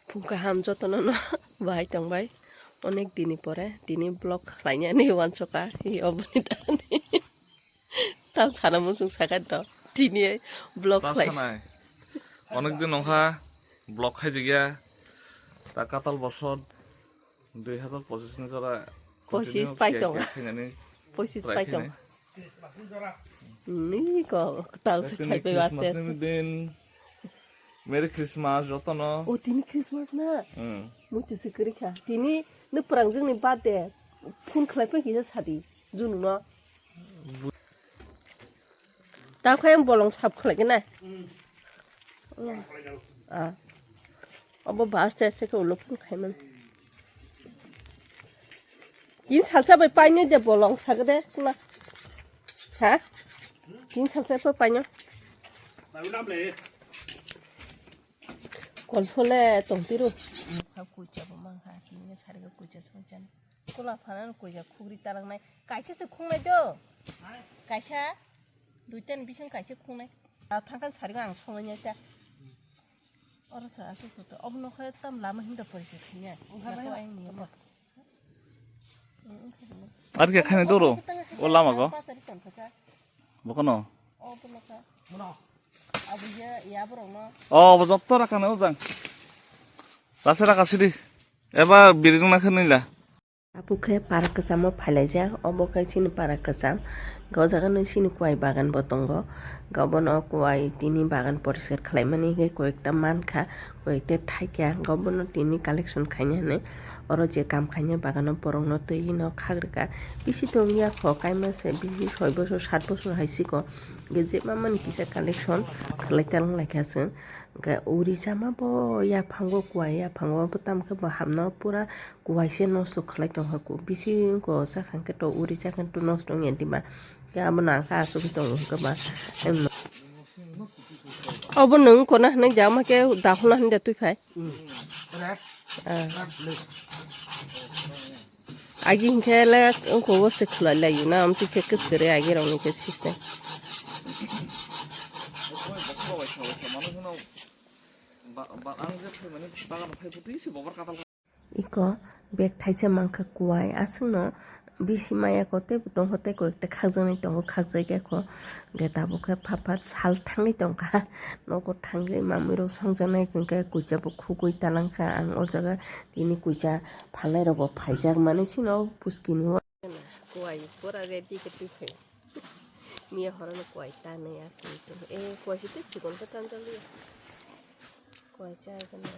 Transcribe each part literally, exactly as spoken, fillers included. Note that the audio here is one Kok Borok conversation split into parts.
Phung kaham jotono no bahai tongbai. Onek dini pore tini vlog khlainani uansoka hi oboni dani. Tam sana muchung sakha do. Tini vlog Ta khlai. Sanai. Onek din ongkha vlog khaijigya. Ta katal bosor dui hazar pochis ni jora Pochis continue pai cake tongo. Khainani Pochis try pai khainai. Tongo. Ni ko tau se Tini phai pai Christmas wase. Ni din. Merry Christmas jotono. O tini Christmas na? Hmm. Muitu se kwrwi kha. Tini no pwrangjwk ni birthday. Phone khlai phai kisa sadi. Junu no. Ta khe bolong sap khlai khe na. Ah. Obo bus station khe ulo phone khai man. Tin salsa bai painai de bolong sagade kula. Ha? Tin salsa bai painai. Kolpho le tongtiro. Kha kucha bo mankha, kini sari kha kucha songchan. Kula phana kucha khugri talangnai. Kaisa se khungnai do. Kaisa. Duita ni bising kaisa khungnai. Thangkan sari ang songmanya cha. Oro sa asuk kuto. Obo nokha tam lama hinda pori se thanya. Ongkha bai. Nokha ang ni obo. Ar khe khani doro. O lama go. Bokono. O bo nokha. Abo ya, ya borok no. O bo jotto rakha na ujang. Rasa rakha sidi. Eba biring na khani la. Abo khe para kwchamo phailaijak, obo khe chini para kwcham. Ga o jaga no chini kuai bagan bo tongo. Ga bono kuai tini bagan poriskar khlaimani hinkhe koyekta mankha, koyekta thaikha. Ga bono tini collection khaina hinwi oro je kam khaina bagano borokno twi no khagrika. Bisi tongya kho, kaima se bisi soi bosor, sat bosor hai siko. Hinkhe je mamani kisa collection khlai talanglaikha chwng. Hinkhe uri chama bo yaphango, kuai yaphango bo tamo khe bo hamno pura kuai se nosto khlai tongkha, ku bising ko chakha khe to uri chakha to nosto wngya dima. Khe abo nang kha asugwi tongo hwnkhe ba, em, obo nwng kona hwnwi jama khe dahona hwnwi da twi phai. Ah. Agi hinkhe le wngkha o se khwlai lai na, amtwi khe kwchwrwi agi rok ni khe system. Iko bag thaisa mankha kuai, aswkno bisi maya ko teibo tongkha tei koi ekta khakjaknai tongo, khakjakya kho. Hwnkhe tabuk khe phaphat sal thangwi tongkha, nogo thangwi mamwi rok songjaknai hwnkhe kuicha bo khugwi talangkha. Ang o jaga tini kuicha phalnai rokbo phaijak mani sino puskini o. Kuai pura ready khe twi phai. Miya horo no kuai tanwi ya twi tong. Eh, kuai se twi chikon khe tanjak liya. Kuai chai khe na.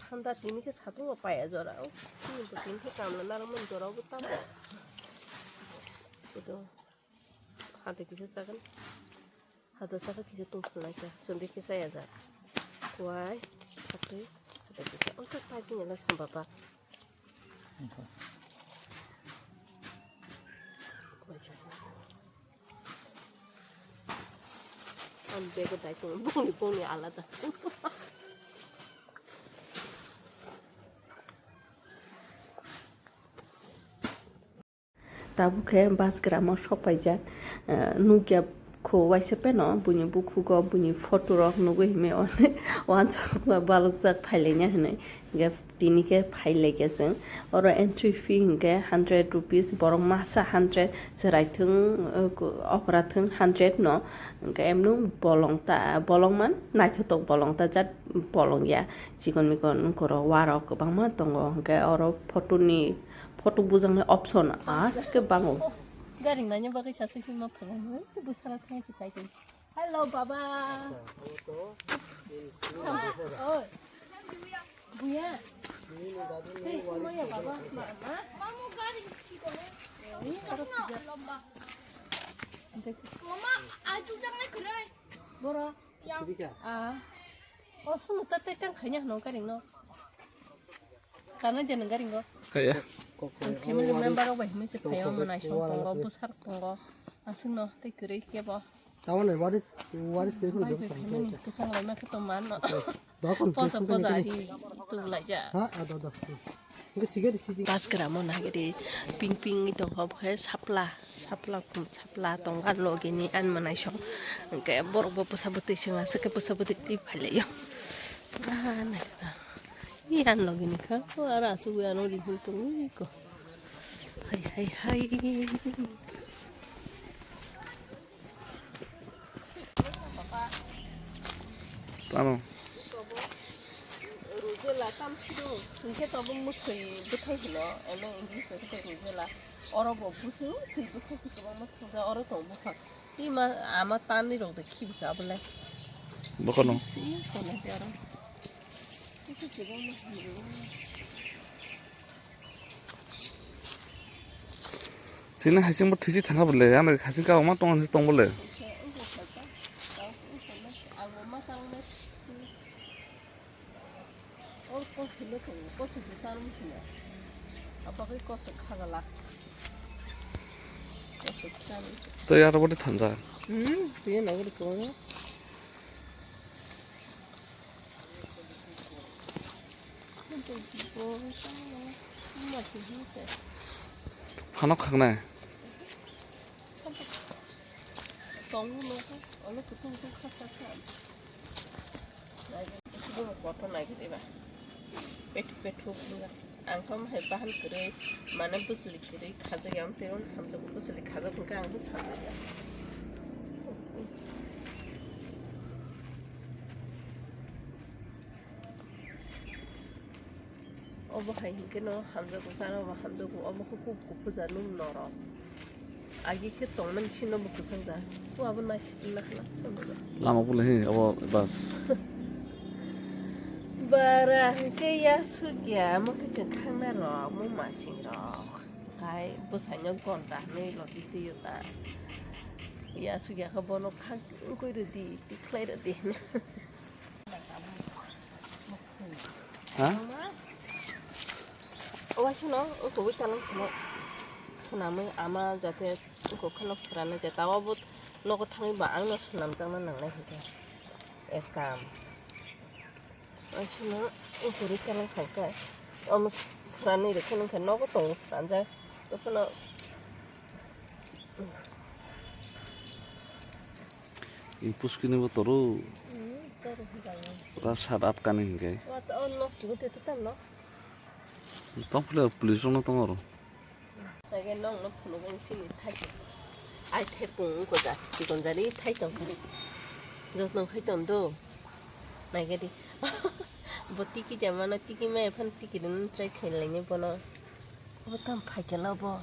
Thanda tini khe satung o paya jora o. Tini bo tini khe kamla narwkmani jora o bo tamo. Sido. Hade kisa chagan. Hado saka kisa tongthok lai kha, chwng de kisa ya jak. Kuai, sakri, hado kisa. Ongkha pai tini la samba ba. Kuai chakri. Ang bego dai tong, bongni, bongni alada. Tabuk khe bus gramo sok paijak, eh, nukya kho waisa pheno buini bukhugo buini photo rok nugwi hwnwi onek uansukma balokjak phailaina hwnwi. Hwnkhe tini khe phailaikha chwng. Oro entry fee hwnkhe hundred rupees, borok masa hundred, chwrai thung, eh, okra thung hundred no. Hwnkhe emno bolong ta, bolong man naithotok bolong ta jat bolong ya. Chikon mikon wngkoro warok kwbangma tongo. Hwnkhe oro photo ni Photo bujaknai option aske bango. Garing nanya bagwi sasu hima phungo. Busara thang si kai kai. Hello, baba. Oi. Buya. Hey, hima ya, baba. Ma, ma. Ni aro puja. Mama, aju jangan kere. Boro. Ah. Oh, sunu ta te kang khanya no karing no. Kana dia nang karing go. Kaya. Family member rok bai himi se phayo manai song tongo, busar tongo. Asung no te kwrwi kebo. Tamone, what is, what is this? Bai bai family kesang lai ma khe to man no. Posa posa hi tu lai ja. Ha, ada, ada. Bus gramo nahigidi ping ping wngwi tongkha, obo khe sapla, sapla, sapla tongo, ah, logi ni ani mwnaisong. Hwnkhe borok bo bwsa bwtwi swng aswk khe bwsa bwtwi twi phailaio. Ah, naithotok. Yan logi ni kha ko ara su ya no ri hu to ko. Hai, hai, hai. Tamo. Rujela tam sido, sungke to bung mukhai bwthai hino, ene English bai khe rujela. Oro bo busu, twi bwthai se kwbangma thangja, oro tong bwkha. Twi ma, ama tanwi rok de khibi kha bwle. Bokono. Si, kono de oro. Twi se kwbangma thangja. Chini hasing bo thisi thangkha bole, ano hasing ka oma tong tong bole. Tei aro bode thanja. Hmm, tei na gori ko. Phano khaknai. Pethu pethu wngkha. Ang khe omo hai bahan kwrwi, mane bwchwlwi kwrwi khajak ya, tei omo hamjak bwchwlwi khajak hwnkhe ang bwsa. Obo hai hinkhe no hamjago, chana bo hamjago, omo khe kub kuphuja nung norok. Agi khe tongmani sino bo kwchang ja. Bo abo nai sini na khna chang ja. Lama bole he abo bas. Bara hinkhe ya sugya mo khe kwkhang na rok mo masing rok. Kai bwsai no gonta hinwi loti twi ta. Ya sugya khe bono khak ungkoi rwdi, tikhlai rwdi. Ha? Waisano uko wi talang sino swnamwi ama jate uko kheno phuranai je tawa bo nogo thangwi ba angno swnamjakna nangnai hinkhe ekam. Waisano uko wi talang khaikhe omo phuranai rwkhe nungkhe nogo tongo phuranjak ukheno. Impuskini bo toru. Hmm, toru hibai. Pura sat atkani hinkhe. Wat o nok tigo te tam no. Tong phile police rok no tong aro. Tage nong no phunuk ang sini thai. Ai thai pung ko ja, chikon jari thai tong. Jotno khai tong do. Naigadi. Bo tiki jamana tiki mai phan tiki dun try khai laini bono. Bo tam phai kela bo.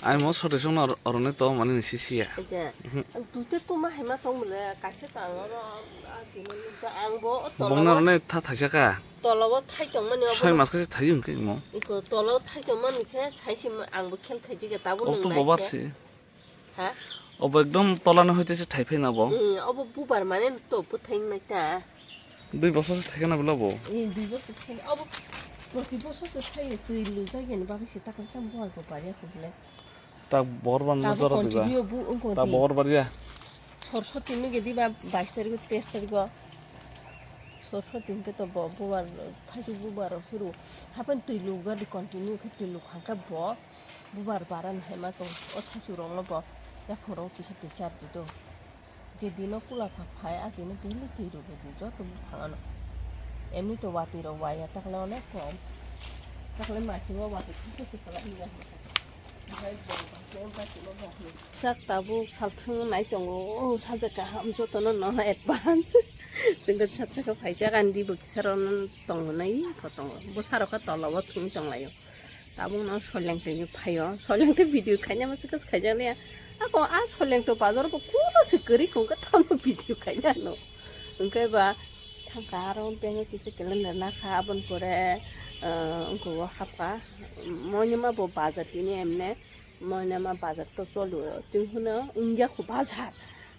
Ai mo sote song no oroni to mani ni sisi ya. Aja. Mhm. Ang tute tuma hai ma tong mole kaisa tang oro a tini ni to ang bo o tola. Bong na o roni tha thaisa ka. Tola o thai tong mani obo. Soi mas kaisa thai yung ke mo. Iko tola o thai tong mani khe sai si ang bo khel khai jige tabo. O nung to nai bobar se. Si. Ha? Obo ekdom tolani hoite se thai phai na bo. Eh, obo bubar mane to bwthai nai ta. Dui bosor se thai na bwla bo. Eh, dui bosor thai na. Obo proti bosor se thai twi lu jai ni bagwi se takam sam bo ko pari ko bwle. Ta bor ban na. Tabo jora diba. Continue bu ungko. Ta di. Bor bariya. Soroswti ni ge diba bais tarik, teis tarik o. Soroswti ke to bo bubar thai bubar suru. Hapan twi lu ga di continue ke twi lu khangka bo. Bubar baran hai ma tong o thachu rok no bo yaphang rok kisa twi char di do. Je dino kula pha phai a dino daily twi rw di joto buphang ano. Emni to watwi rok waya takle onek kom. Takle machine o watwi thangkhe se pala hiya. Sak tabuk salthang nai tongo, o sajak kaham jotono no advance. Chwngkhe sak saka phaijak ani bo kisa rok no tongo nai pho tongo. Bwsa rok khe tola o thung tong laio. Tabuk no soileng twi phaio. Soileng twi video khaina masa kas khaijak liya. Ako a soileng to bazar bo kuno se kwrwi kong khe tamo video khaina no. Hwnkhe ba thangka aro beng kisa calendar nakha aboni pore, eh, wngkha o hapkha. Moinima bo bazar tini emne. Moinima bazar to choli o. Tini hwno wngya kho bazar.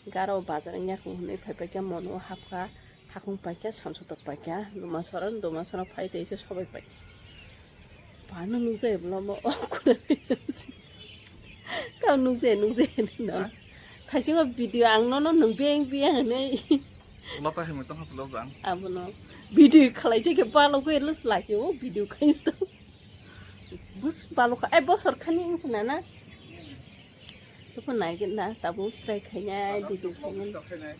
Garo bazar wngya kho hwnwi phai phai khe mono hapkha. Hakung paikha, samsok tok paikha, duma sora, duma sora phai tei se sobai paikha. Pano nukjai bwlamo o khuna. Tao nukjai, nukjai no. Ha? Thaisingo video ang nono nung beng beng hinwi. Ulo ta himwi tongkha pulo bang. Abono video khalai jai khe balo khe lus lai o video khainsto. Bus balo kha, ai bosor khani wngkhna na. Phone naigwna tabuk try khainai, video khainai.